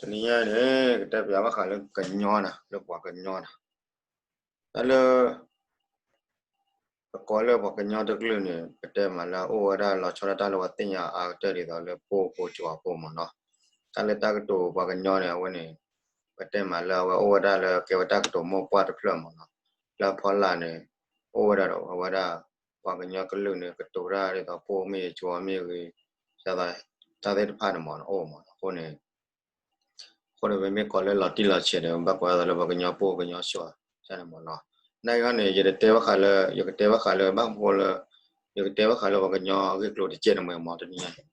တနံၤညါန့ၣ် ကတဲပၠးဘၣ်ဃးလၢကညီနၤ, လၢပှၤကညီနၤ, တၢ်လၢ ပကိးလၢပှၤကညီတကလုာ်န့ၣ် ပတဲမးလၢအအိၣ်ဝဲဒၣ်လီၤဆီဒၣ်တၢ်လၢပှၤသ့ၣ်ညါအါကတၢၢ်ဒ်သိးလၢပှိၢ်ဖိကၠိဖိမ့ၢ်နီၤ. တၢ်လၢတၢ်ကတိၤပှၤကညီန့ၣ် အဝဲန့ၣ် ပတဲမးလၢအဝဲအိၣ်ဝဲဒၣ်လၢ ကဲဝဲတၢ်ကတိၤမိၢ်ပှၢ်တဖျၢၣ်မ့ၢ်နီၤ. လၢအဖီလာ်န့ၣ် အိၣ်ဝဲဒၣ်ဒီးအဝဲဒၣ် ပှၤကညီကလုာ်န့ၣ် ကတိၤတၢ်ဒ်သိးပှိၢ်မ့ၢ်ဂ့ၤ ကၠိမ့ၢ်ဂ့ၤ တၢ်သ့ၣ်တဖၣ်န့ၣ်မ့ၢ်နီၤ အိၣ်မ့ၢ်နီၤ. အဃိန့ၣ် အဃိန့ၣ် ပမ့ၢ်ကိးလၢလီၤတံၢ်လီၤဆဲးဒီး ဘၣ်ကွၢ်သိးလၢပှၤကညီပှိၢ်ကညီကၠိန့ၣ်မ့ၢ်နီၤ. နာ်က့ဟီန့ၣ် ယတတဲဘၣ်ဃးလၢ ယကတဲဘၣ်ဃးလၢဘၣ်မနုၤဃိလၢ ယကတဲဘၣ်ဃးလၢပှၤကညီအဂ့ၢ်အကျိၤတကဲးန့ၣ်မ့ၢ်နီၤ တနံၤညါန့ၣ်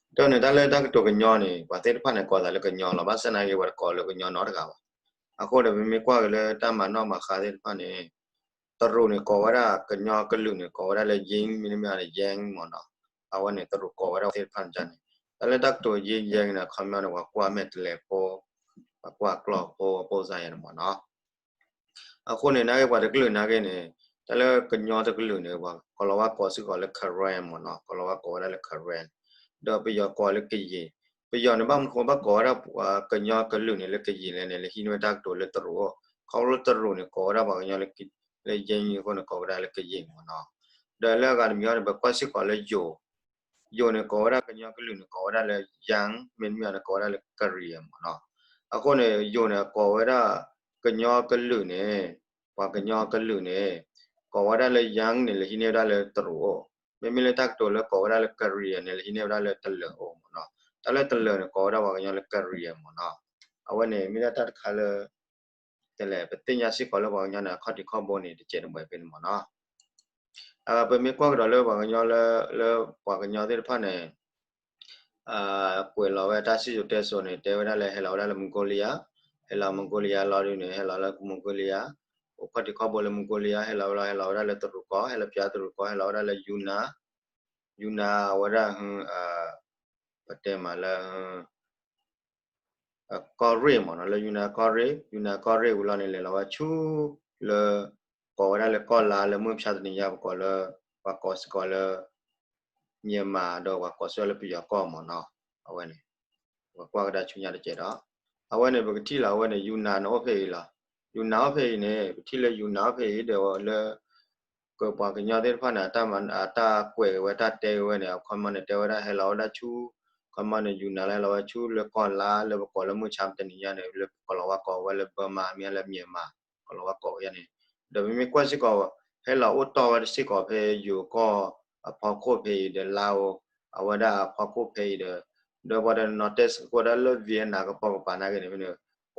ဒီးန့ၣ် တၢ်လၢတၢ်ကတိၤကညီန့ၣ် ပှၤသ့ၣ်တဖၣ်န့ၣ် ကိးသးလၢကညီလီၤ. ဘၣ်ဆၣ်နာ်က့ ပှၤတကိးလၢကညီနီတဂၤဘၣ်. အဃိန့ၣ် ပမ့ၢ်ကွၢ်က့ၤလၢတၢ်မၤနီၣ်မၤဃါသ့ၣ်တဖၣ်န့ၣ် တရူးန့ၣ် ကိးဝဲဒၣ်ကညီကလုာ်န့ၣ် ကိးဝဲဒၣ်လၢ ယံၣ်, မ့တမ့ၢ်န့ၣ် ယဲၣ်မ့ၢ်နီၤ. အဝဲန့ၣ် တရူးကိးဝဲဒၣ်သ့ၣ်တဖၣ်န့ၣ်န့ၣ် တၢ်လၢတၢ်ကတိၤယံၣ်ယဲၣ်န့ၣ် အခီပညီန့ၣ် ပှၤကွၢ်မဲာ်တဲးလဲးဖိ, ပှၤကွၢ်ကျီၢ်ဖိ ဖိစါယဲၢ်န့ၣ်မ့ၢ်နီၤ. အဃိန့ၣ် နာ်က့ပှၤတကလုာ်နာ်က့န့ၣ် တၢ်လၢကညီတကလုာ်န့ၣ် ပှၤကိးလီၤဝဲကိးစ့ၢ်ကီးလၢ Karen မ့ၢ်နီၤ, ကိးလီၤဝဲကိးဝဲဒၣ်လၢ Karen, ဒီးပယီၤကိးလၢကယ့ၣ်. ပယီၤန့ၣ် ဘၣ်မနုၤဃိဘၣ်ကိးဝဲဒၣ် ကညီကလုာ်န့ၣ်လၢကယ့ၣ်လဲၣ်န့ၣ် လၢဟံးန့ၢ်ဝဲတၢ်ကတိၤလၢတရူးအိၣ်, ခီဖျိတရူးန့ၣ် ကိးဝဲဒၣ်ပှၤကညီလၢ လၢယဲၣ်အဃိန့ၣ် ကိးဝဲဒၣ်လၢကယ့ၣ်မ့ၢ်နီၤ. ဒီးလၢအဂၤတမံၤန့ၣ် ပကွၢ်စ့ၢ်ကီးလၢယိၤ, ယိၤန့ၣ် ကိးဝဲဒၣ်ကညီကလုာ်န့ၣ် ကိးဝဲဒၣ်လၢ ယၣ်, မ့တမ့ၢ်န့ၣ် ကိးဝဲဒၣ်လၢ Korean မ့ၢ်နီၤ. အဃိန့ၣ် ယိၤန့ၣ် ကိးဝဲဒၣ်ကညီကလုာ်န့ၣ်, ပှၤကညီကလုာ်န့ၣ် ကိးဝဲဒၣ်လၢ ယၣ်န့ၣ် လၢဟံးန့ၢ်ဝဲဒၣ်လၢတရူးအိၣ်, မ့မ့ၢ်လၢတၢ်ကတိၤလၢကိးဝဲဒၣ်လၢ Korean န့ၣ် လၢဟံးန့ၢ်ဝဲဒၣ်လၢတလၢၤအိၣ်မ့ၢ်နီၤ. တၢ်လၢတလၢၤန့ၣ် ကိးဝဲဒၣ်ပှၤကညီလၢ Korean မ့ၢ်နီၤ. အဝဲန့ၣ် မ့ၢ်ဒၣ်တၢ်တခါလၢ တလဲၣ် ပသ့ၣ်ညါစ့ၢ်ကီးလၢပှၤကညီန့ၣ် အခီၣ်ထံးခီၣ်ဘိန့ၣ် တကဲးတမှဲးဖဲန့ၣ်မ့ၢ်နီၤ. အပမ့ၢ်ကွၢ်ကဒီးလၢပှၤကညီလၢ, လၢပှၤကညီသ့ၣ်တဖၣ်န့ၣ် ကွဲးလီၤဝဲတၢ်စံၣ်စိၤတဲစိၤန့ၣ် တဲဝဲဒၣ်လၢဟဲလီၤဝဲဒၣ်လၢ Mongolia, ဟဲလီၤ Mongolia လီၤဒုးန့ၣ် ဟဲလီၤလၢ Mongolia, အိၣ်ခီၣ်ထံးခီၣ်ဘိလၢ Mongolia ဟဲလီၤဝဲလီၤ ဟဲလီၤဝဲဒၣ်လၢတရူးကီၢ်, ဟဲလီၤဖၠးတရူးကီၢ်, ဟဲလီၤဝဲဒၣ်လၢ Yunnan, Yunnan အဝဲဒၣ် ပတဲမးလၢ ကီၢ်ရ့ၣ်မ့ၢ်နီၤ, လၢ Yunnan ကီၢ်ရ့ၣ်, Yunnan ကီၢ်ရ့ၣ်ဝံၤလီၤန့ၣ် လဲၤလီၤဝဲဆူ လၢ ကိးဝဲဒၣ်လၢကီၢ်လါ လၢမုၢ်မဆါတနံၤညါ ပကိးလၢ, ပှၤကိးစ့ၢ်ကီးလၢ Myanmar ဒီးပှၤကိးစ့ၢ်ကီးလၢပယီၤကီၢ်မ့ၢ်နီၤ. အဝဲန့ၣ် ပကွၢ်ကဒါဆူညါတကဲးဒီး အဝဲန့ၣ် ပကထံၣ်လီၤ အဝဲန့ၣ် Yunnan န့ၣ်အိၣ်ဖဲအံၤလီၤ. Yunnan အိၣ်ဖဲအံၤန့ၣ် ပထံၣ်လၢ Yunnan အိၣ်ဖဲအံၤဒီးလၢ ကပှၤကညီသ့ၣ်တဖၣ်န့ၣ် အတၢ်ကွဲးက့ၤဝဲတၢ်တဲက့ၤဝဲန့ၣ် အခီပညီန့ၣ် တဲဝဲဒၣ်ဟဲလီၤဝဲဒၣ်ဆူ, အခီပညီန့ၣ် Yunnan လၢဟဲလီၤဝဲဆူလၢကီၢ်လါ လၢပကိးလၢမုၢ်မဆါတနံၤညါန့ၣ် လၢကိးလီၤဝဲကိးဝဲလၢ Burma မ့ၢ်လၢ Myanmar ကိးလီၤဝဲကိးဝဲန့ၣ်. ဒီးပမ့ၢ်ကွၢ်စ့ၢ်ကီး ဟဲလီၤအိၣ်တီၢ်ဝဲစ့ၢ်ကီးဖဲယိၤကီၢ်အဖီခိၣ်ဖဲအံၤဒီး လါအိၣ် အဝဲဒၣ်အဖီခိၣ်ဖဲအံၤဒီး ဒီးပှၤတနီၤတဲစ့ၢ်ကီးဝဲဒၣ်လၢ Vietnam ကပိာ်ကပၤနာ်က့န့ၣ် ပှ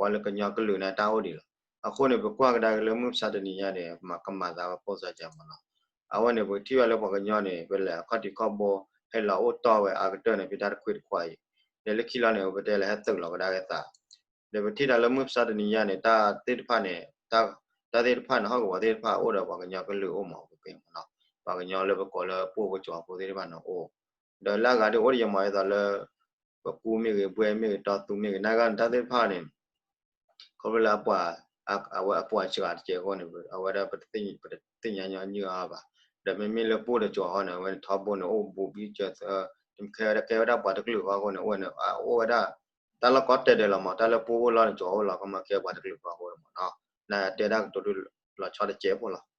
ၤလၢကညီကလုာ်န့ၣ် တၢ်အိၣ်ဒံးလီၤ. အဃိန့ၣ် ပကွၢ်ကဒါက့ၤလၢမုၢ်မဆါတနံၤညါန့ၣ် မၤကမၤသးဝဲဖိသၣ်ကၢမ့ၢ်နီၤ. အဝဲန့ၣ် ပကထံၣ်ဘၣ်လၢပှၤကညီန့ၣ် ပလဲၤအခီၣ်ထံးခီၣ်ဘိ ဟဲလီၤအိၣ်တီၢ်ဝဲအါကတၢၢ်န့ၣ် ဖဲတၢ်တခွံတခွါအံၤ, ဒီးလၢခံလီၤန့ၣ် ပတဲလၢဟဲသုးလီၤကဒါက့ၤသး ဒီးပထံၣ်တၢ်လၢမုၢ်မဆါတနံၤညါန့ၣ် တၢ်သ့ၣ်တဖၣ်န့ၣ်, တၢ်သ့ၣ်တဖၣ်န့ၣ် ဟီၣ်ကဝီၤသ့ၣ်တဖၣ်အိၣ်ဒီးပှၤကညီကလုာ်အိၣ်မး ပပှဲၤမ့ၢ်နီၤ. ပှၤကညီလၢပကိးလၢပှိၢ်ဖိကၠိဖိသ့ၣ်တဖၣ်န့ၣ်အိၣ်, ဒီးလၢအဂၤဒ်အိၣ်ဒ်ယမၤဒ်သိးလၢ ပကူမ့ၢ်ဂ့ၤ ဘှဲမ့ၢ်ဂ့ၤ တီသူမ့ၢ်ဂ့ၤ နာ်က့န့ၣ် တၢ်သ့ၣ်တဖၣ်န့ၣ် ခီဖျိလၢ အဝဲအပှၤစှၤတကဲးအဃိန့ၣ် အဝဲဒၣ်ပတသ့ၣ်ညါညီနုၢ်အါဘၣ်. ဒီးမ့မ့ၢ်လၢပှိၢ်ဒီးကၠိအဃိန့ၣ် အဝဲန့ၣ်ထီဘိန့ၣ် အိၣ်ဘူးဘံကၢၤသၢ, ကဲဝဲဒၣ်ပှၤတကလုာ်ဃီအဃိန့ၣ် အဝဲန့ၣ် အိၣ်ဝဲဒၣ် တၢ်လီၢ်ကိးတဲာ်ဒဲးလီၤမး, တၢ်လၢပှိၢ်အိၣ်လီၢ်န့ၣ် ကၠိအိၣ်လီၤ ခီမီကဲပှၤတကလုာ်ဃီအဃိန့ၣ်မ့ၢ်နီၤ. နတဲတၢ်ကတိၤဒုးလီၤဆီတကဲးဖိလီၤ.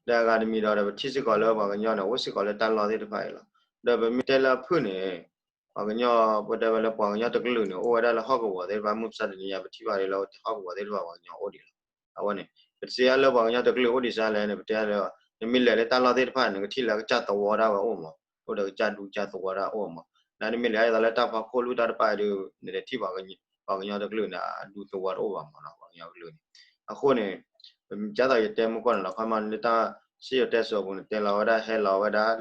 ဒီးအဂၤတမံၤဒီး ဒီးပထံၣ်စ့ၢ်ကီးလၢပှၤကညီန့ၣ် အိၣ်စ့ၢ်ကီးလၢတၢ်လီၢ်သ့ၣ်တဖၣ်အံၤလီၤ. ဒီးပမ့ၢ်တဲလၢအဖုၣ်န့ၣ် ပှၤကညီ ပတဲဝဲလၢပှၤကညီတကလုာ်န့ၣ် အိၣ်ဝဲဒၣ်လၢဟီၣ်ကဝီၤသ့ၣ်တဖၣ် မုၢ်မဆါတနံၤညါ ပထံၣ်ဘၣ်လၢဟီၣ်ကဝီၤသ့ၣ်တဖၣ်ပှၤကညီအိၣ်ဒံးလီၤ. အဝဲန့ၣ် ပတသ့ၣ်ညါလၢပှၤကညီတကလုာ်အိၣ်ဒံးစ့ၢ်လဲၣ်န့ၣ် ပတဲလၢ နမ့ၢ်လဲၤလၢတၢ်လီၢ်သ့ၣ်တဖၣ်န့ၣ် နကထံၣ်လၢကစၢ်သဝီဒၣ်ဝဲအိၣ်မး, အိၣ်ဒီးကစၢ်ဒူကစၢ်သဝီဒၣ်အိၣ်မး. နမ့ၢ်လဲၤဒ်သိးလၢတၢ်ဖီခိၣ်လူၢ်တၢ်တဖၣ်အံၤဒီး နလဲၤထံၣ်ပှၤကညီတကလုာ်န့ၣ် အဒူသဝီတအိၣ်ဘၣ်မးနီၤ ပှၤကညီကလုာ်န့ၣ်. အဃိန့ၣ် ပမ့ၢ်ကၢ်သိးယတဲမုၢ်ကီၢ်န့ၣ်လီၤ ခီမီန့ၣ် တၢ်စံၣ်စိၤတဲစိၤအပူၤန့ၣ် တဲလီၤဝဲဒၣ်ဟဲလီၤဝဲဒၣ်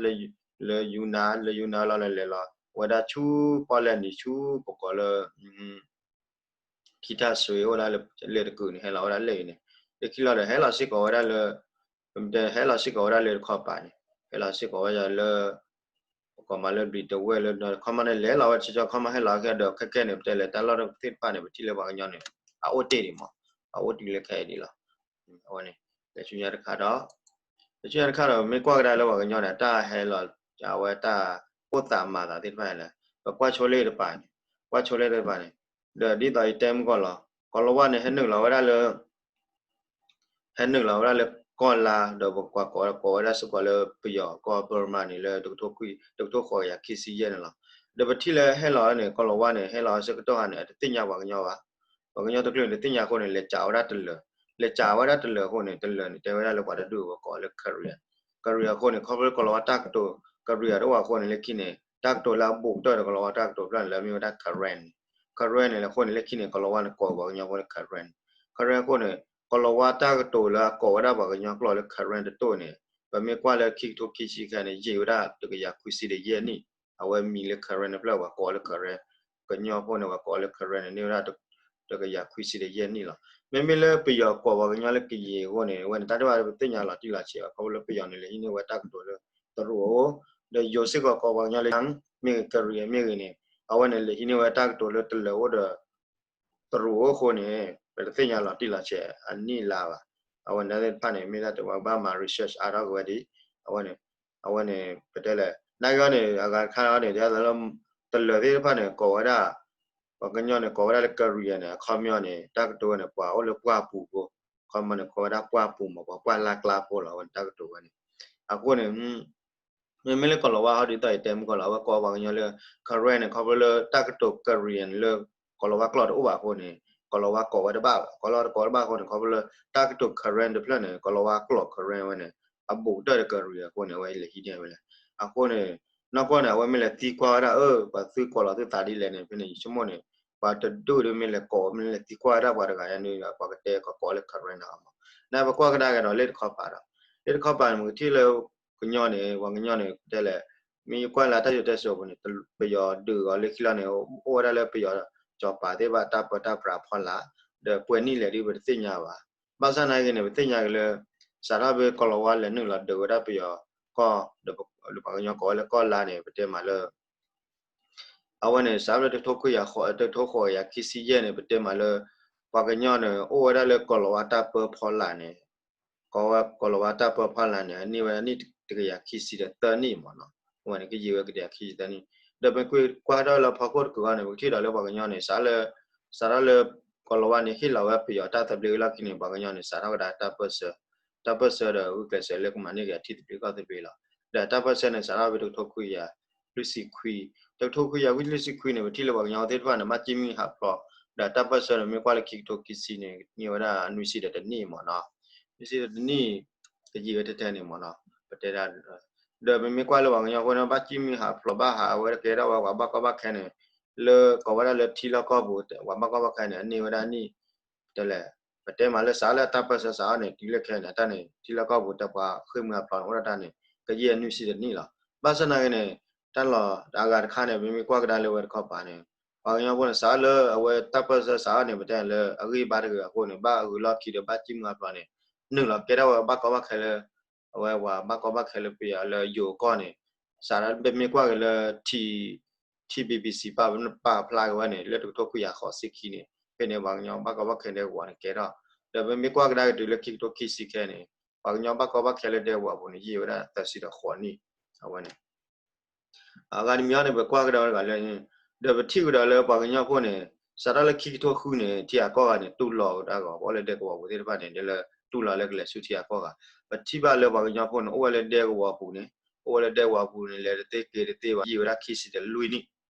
လၢယူနၤ, လၢယူနၤလီၤလဲၤလဲၤလီၤ ဝဲဒၣ်ဆူကီၢ်လဲၣ်နံၤ ဆူပကိးလၢ ခံထၣ်စွ့အိၣ်ဒၣ်လၢလ့ၣ်တကုာ်န့ၣ် ဟဲလီၤဝဲဒၣ်လ့ၣ်အံၤန့ၣ်, လၢခံလီၤဒီး ဟဲလီၤစ့ၢ်ကီးဝဲဒၣ်လၢ ပတဲဟဲလီၤစ့ၢ်ကီးဝဲဒၣ်လၢတခီပၤန့ၣ်, ဟဲလီၤစ့ၢ်ကီးဝဲဒၣ်လၢ ပကိးမးလၢဘျံးတဝဲၢ်လၢ ခီမီန့ၣ် လဲၤလီၤဝဲတဆီဆီ ခီမီဟဲလီၤခဲဒီး ခဲခဲန့ၣ် ပတဲလဲၤတၢ်လီၢ်သ့ၣ်တဖၣ်န့ၣ် ပထံၣ်လၢပှၤကညီန့ၣ် အအိၣ်တ့ၢ်ဒံးမး, အအိၣ်တုၤလၢခဲအံၤဒံးလီၤ. အဝဲန့ၣ် လဲၤဆူညါတခါဒီး လဲၤဆူညါတခါဒီး ပမ့ၢ်ကွၢ်ကဒါလၢပှၤကညီန့ၣ် တၢ်ဟဲလီၤ အဝဲတၢ်အိၣ်သးမၤသးသ့ၣ်တဖၣ်န့ၣ်လဲၣ်, ပကွၢ်ဆိလ့ၣ်တပၤန့ၣ် ကွၢ်ဆိလၢသ့ၣ်တဖၣ်န့ၣ်, ဒီးဒ်သိးယတဲမုၢ်ကီၢ်လီၤ, ကီၤလၤဝါန့ၣ် ဟဲနုာ်လီၤဝဲဒၣ်လၢ ဟဲနုာ်လီၤဝဲဒၣ်လၢကီၢ်လါ ဒီးပကွၢ်ကိးဝဲဒၣ်စ့ၢ်ကီးလၢပယီၤကီၢ် Burma န့ၣ်လၢ တကထိဃိးကယၤခံဆံယဲၢ်န့ၣ်လီၤ. ဒီးပထံၣ်လၢဟဲလီၤန့ၣ် ကီၤလၤဝါန့ၣ် ဟဲလီၤစ့ၢ်ကီးတဟါန့ၣ် အတသ့ၣ်ညါပှၤကညီဘၣ်. ပှၤကညီတကလုာ်န့ၣ် တသ့ၣ်ညါအဃိန့ၣ် လဲၤစးဝဲဒၣ်တလၢာ်, လဲၤစးဝဲဒၣ်တလၢာ်အဃိန့ၣ် တလၢာ်န့ၣ် တဲဝဲဒၣ်လၢပှၤတဒူၣ်ဝဲကိးလၢ Karen, Karen အဃိန့ၣ် ခီဖျိလၢကီၤလၤဝါတၢ်ကတိၤ Karen တအိၣ်အဃိန့ၣ် လၢခံန့ၣ် တၢ်ကတိၤလၢအဘူးကတၢၢ်ဒီးကီၤလၤဝါတၢ်ကတိၤဖျၢၣ်န့ၣ် လၢမ့ၢ်ဝဲဒၣ် Karen, Karen န့ၣ်လၢအဃိန့ၣ် လၢခံန့ၣ် ကီၤလၤဝါန့ၣ် ကိးပှၤကညီဖိလၢ Karen, Karen အဃိန့ၣ် ကီၤလၤဝါတၢ်ကတိၤလၢအကိးဝဲဒၣ်ပှၤကညီကျိာ်လၢ Karen တတိၢ်န့ၣ် ပမ့ၢ်ကွၢ်လၢခံကထိခံဆံခဲအံၤန့ၣ် ယံာ်ဝဲဒၣ်တကယၤခွံဆံဒီးယဲၢ်နံၣ်, အဝဲမံၤလၢ Karen တဖျၢၣ် ပှၤကိးလၢ Karen, ကညီဖိန့ၣ် ပှၤကိးလၢ Karen န့ၣ် န့ၢ်ဝဲဒၣ်တကယၤခွံဆံဒီးယဲၢ်နံၣ်လီၤ. မ့မ့ၢ်လၢပယီၤကိးပှၤကညီလၢကယံာ်အဃိန့ၣ် အဝဲန့ၣ် တၢ်တဘၣ်ပသ့ၣ်ညါလီၤတံၢ်လီၤဆဲးဘၣ် ခီဖျိလၢပယီၤန့ၣ် လဲၤဟံးန့ၢ်ဝဲတၢ်ကတိၤလၢတရူးအအိၣ်, ဒီးယိၤစ့ၢ်ကီးကိးပှၤကညီလၢ မ့ၢ်ဂ့ၤ Karen မ့ၢ်ဂ့ၤန့ၣ် အဝဲန့ၣ် လဲၤဟံးန့ၢ်ဝဲတၢ်ကတိၤလၢတလၢာ်အိၣ်ဒီး တရူးအအိၣ်အဃိန့ၣ် ပတသ့ၣ်ညါလီၤတံၢ်လီၤဆဲးအနံၣ်လါဘၣ်. အဝဲန့ၣ်သ့ၣ်တဖၣ်န့ၣ် မ့ၢ်ဒၣ်တဝဲဘၣ်မၤ research အါထီၣ်က့ၤဝဲဒ် အဝဲန့ၣ် အဝဲန့ၣ် ပတဲလဲၣ် နာ်က့အီၤန့ၣ် အဂၤတခါအီၤန့ၣ် ဒ်သိးလၢ တလၢာ်သ့ၣ်တဖၣ်န့ၣ် ကိးဝဲဒၣ် ပှၤကညီန့ၣ် ကိးဝဲဒၣ်လၢ Karen န့ၣ် အခီပညီန့ၣ် တၢ်ကတိၤဝဲန့ၣ် ပှၤအိၣ်လၢပှၢ်ပူၤဖိ, အခီပညီန့ၣ် ကိးဝဲဒၣ်ပှၢ်ပူၤမး ပှၤပှၢ်လၢ်ကျါဖိလီၤ အဝဲန့ၣ်တၢ်ကတိၤဝဲန့ၣ်. အဃိန့ၣ် မ့မ့ၢ်လၢကီၤလၤဝါဟီဒ်သိးယတဲမုၢ်ကီၢ်လီၤ အဝဲကိးပှၤကညီလၢ Karen န့ၣ် ခီဖျိလၢတၢ်ကတိၤ Karen လၢ ကီၤလၤဝါကျိာ်တအိၣ်ဘၣ်အဃိန့ၣ် ကီၤလၤဝါကိးဝဲတဘၣ်ဘၣ်. ကီၤလၤဝါတကိးတဘၣ်အဃိန့ၣ် ခီဖျိလၢတၢ်ကတိၤ Karen တဖျၢၣ်န့ၣ် ကီၤလၤဝါကျိာ် Karen ဝဲန့ၣ် အဘူးကတၢၢ်ဒီး Karen အဃိန့ၣ် အဝဲလဲၤဟံးန့ၢ်ဝဲလဲၣ်. အဃိန့ၣ် နီၢ်ကီၢ်န့ၣ် အဝဲမ့ၢ်လဲၤသံကွၢ်ဝဲဒၣ် အၢ ပှၤသုကိးလီၤသုသးဒ်လဲၣ်န့ၣ် ဖဲန့ၣ် ယဆိကမိၣ်န့ၣ် ပှၤတဒူၣ်ဒီးမ့ၢ်လဲၤကိး မ့ၢ်လဲၤသံကွၢ်ဝဲဒၣ်ပှၤတဂၤန့ၣ် ပှၤကတဲကီးကိးလၢ Karen န့ၣ်မး. နပကွၢ်ကဒါက့ၤဒီးလ့ၣ်တခီပၤဒီး လ့ၣ်တခီပၤန့ၣ် ပကထံၣ်လၢ ကညီန့ၣ် ပှၤကညီန့ၣ် တဲလဲၣ် မ့ၢ်ယကွၢ်လၢတၢ်ယိၤတဲစိးပူၤန့ၣ် ပယီၤဒုးအီၤလၢခံလီၤန့ၣ် အိၣ်ဝဲဒၣ်လၢပယီၤစီၤပၤသ့ၣ်တဖၣ်တၢ်ပၢတၢ်ပြးဖီလာ် ဒီးပှဲၤနံၣ်လဲၣ်ဒ်ပတသ့ၣ်ညါဘၣ်. ဘၣ်ဆၣ်နာ်က့န့ၣ် ပသ့ၣ်ညါက့ၤလၢ စးထီၣ်ဖဲကီၤလၤဝါလဲၤနုာ်လီၤဒုးဝဲဒၣ်ပယီၤကီၢ် ဒီးပှၤကညီကိးဝဲလၢကီၢ်လါန့ၣ် ပတဲမးလၢ အဝဲန့ၣ် စးထီၣ်လၢတကထိခွံကယၤဃိး တကထိဃိးကယၤခံဆံယဲၢ်န့ၣ် ပတဲမးလၢ ပှၤကညီန့ၣ် အိၣ်ဝဲဒၣ်လၢကီၤလၤဝါတၢ်ပၢဖီလာ်န့ၣ် ကီၤဝဲကီၤလၤဝါတၢ်ပၢဖီလာ်န့ၣ် အန့ၢ်ဝဲဒၣ်နံၣ်တကယၤခံဆံဒီးသၢနံၣ်မးနီၤ. အဝဲန့ၣ် ကယံာ်ဝဲကယၤခံဆံသၢနံၣ် ဒီးပကွၢ်ကွၢ်ထီၣ်လၢဖီခိၣ်တကုာ်အံၤန့ၣ် ပကထံၣ်ဒီးလၢပှၤကညီန့ၣ် စးလၢ စးထီၣ်လၢ ကီၤလၤဝါန့ၣ် ဟ့ၣ်လီၤဝဲပယီၤတၢ်သဘျ့ဝံၤလီၢ်ခံန့ၣ် ပှၤကညီန့ၣ် စးထီၣ်ကဒါတၢ်ပၢၢ်ဆၢ တၢ်ပၢၢ်ဆၢဒီးဂုာ်ကျဲးစၢးလၢကမၤန့ၢ်က့ၤအထံသဘျ့ကီၢ်သဘျ့လီၤ. ဒီးတၢ်ပၢၢ်ဆၢန့ၣ် စးထီၣ်ဖဲတကထိခွံကယၤလွံၢ်ဆံခွံ တကထိခွံကယၤဝံလွံၢ်ဆံခွံန့ၣ် ပထံၣ်လၢပှၤကညီသ့ၣ်တဖၣ်န့ၣ် ဘၣ်ကံၣ်မုၢ်ဟးဖျိး ဒီးတၢ်ပၢၢ်ဆၢန့ၣ် မ့ၢ်ကွၢ်လၢခံကထိခံဆံန့ၣ် န့ၢ်ဝဲဒၣ်နွံဆံဒီးတနံၣ်မးနီၤ. နွံဆံဒီးတနံၣ် တယံာ်ဝဲထဲထဲန့ၣ်မးနီၤ ပတဲဒၣ် ဒီးပမ့ၢ်ကွၢ်လၢပှၤကညီဖိန့ၣ် ဘၣ်ကံၣ်မုၢ်ဟးဖျိးဘၣ်ဟးဝဲတကဲထီၣ်ဝဲပှၤဘၣ်ကီဘၣ်ခဲန့ၣ် လၢကိးဝဲဒၣ်လၢထံလီၢ်ကီၢ်ပူၤ ပှၤဘၣ်ကီဘၣ်ခဲန့ၣ် အန့ၢ်ဝဲဒၣ်နံၣ် တဲလဲၣ် ပတဲမးလၢစးလၢတၢ်ပၢၢ်ဆၢစးအီၤန့ၣ် တုၤလၢခဲန့ၣ် အတၢ်န့ၣ် ထံလီၢ်ကီၢ်ပူၤတၢ်ပှၤဃ့ၢ်မှံဟးဖျိးန့ၣ် အိၣ်ဒၣ်တၢ်န့ၣ် ကယဲၢ်နွံဆံတနံၣ်လီၤ. ဘၣ်ဆၣ်နာ်က့န့ၣ် တၢ်လီၢ်အဂၤတခါန့ၣ် ပမ့ၢ်ကွၢ်ကဒါလၢဝဲတခီပၤန့ၣ် ပှၤကညီဖိန့ၣ် စးလၢအဝဲတၢ်ပၢၢ်ဆၢစးအီၤန့ၣ် ပတဲလၢအဂံၢ်ဘါတဂ့ၤအဃိန့ၣ် ဘၣ်အဂုၤလီၢ်ခံဒီးဘၣ်ကံၣ်မုၢ်ဟးဖျိးန့ၣ် နုာ်လီၤကဲထီၣ်ဝဲဘၣ်ကီဘၣ်ခဲလၢ အဝဲပှၤဘၣ်ကီဘၣ်ခဲလၢပယီၤလၢယိၤကီၢ်န့ၣ် စးထီၣ်ပမ့ၢ်ကွၢ်က့ၤလၢ ထံ ထံ BBC ပာ်ဖျါက့ၤဝဲန့ၣ် လၢတကထိခွံကယၤဃိးဆံခံန့ၣ် ဖဲန့ၣ်ပှၤကညီဘၣ်ကီဘၣ်ခဲဒဲကဝီၤန့ၣ်ကဲထီၣ် ဒီးပမ့ၢ်ကွၢ်ကဒါက့ၤတုၤလၢခံကထိခံဆံခဲန့ၣ် ပှၤကညီဘၣ်ကီဘၣ်ခဲလၢဒဲကဝီၤအပူၤန့ၣ် ယံာ်ဝဲဒၣ်သၢဆံဒီးဃိးနံၣ် အဝဲန့ၣ် အဂၤတမံၤအံၤန့ၣ် ပကွၢ်ကဒါဝဲတဂၤလၢ ဒီးပထံၣ်ကဒီးလၢပှၤကညီဖိန့ၣ် စးထီၣ်လၢခံကထိဃုန့ၣ် ထံဂၤကီၢ်ဂၤန့ၣ် တူၢ်လိာ်ကဒါကီး ပအိၣ်လၢဒဲကဝီၤပူၤသ့ၣ်တဖၣ်န့ၣ် ဒ်လၢတူၢ်လိာ်လၢကလဲၤဆူထံဂၤကီၢ်ဂၤ ပထံၣ်ဘၣ်လၢပှၤကညီဖိန့ၣ် အိၣ်ဝဲလၢဒဲကဝီၤပူၤန့ၣ် အိၣ်ဝဲလၢဒဲကဝီၤပူၤန့ၣ် လဲၤတသ့က့ၤတသ့ဘၣ် ယံာ်ဝဲဒၣ်ခံဆံဒီးလွံၢ်နံၣ်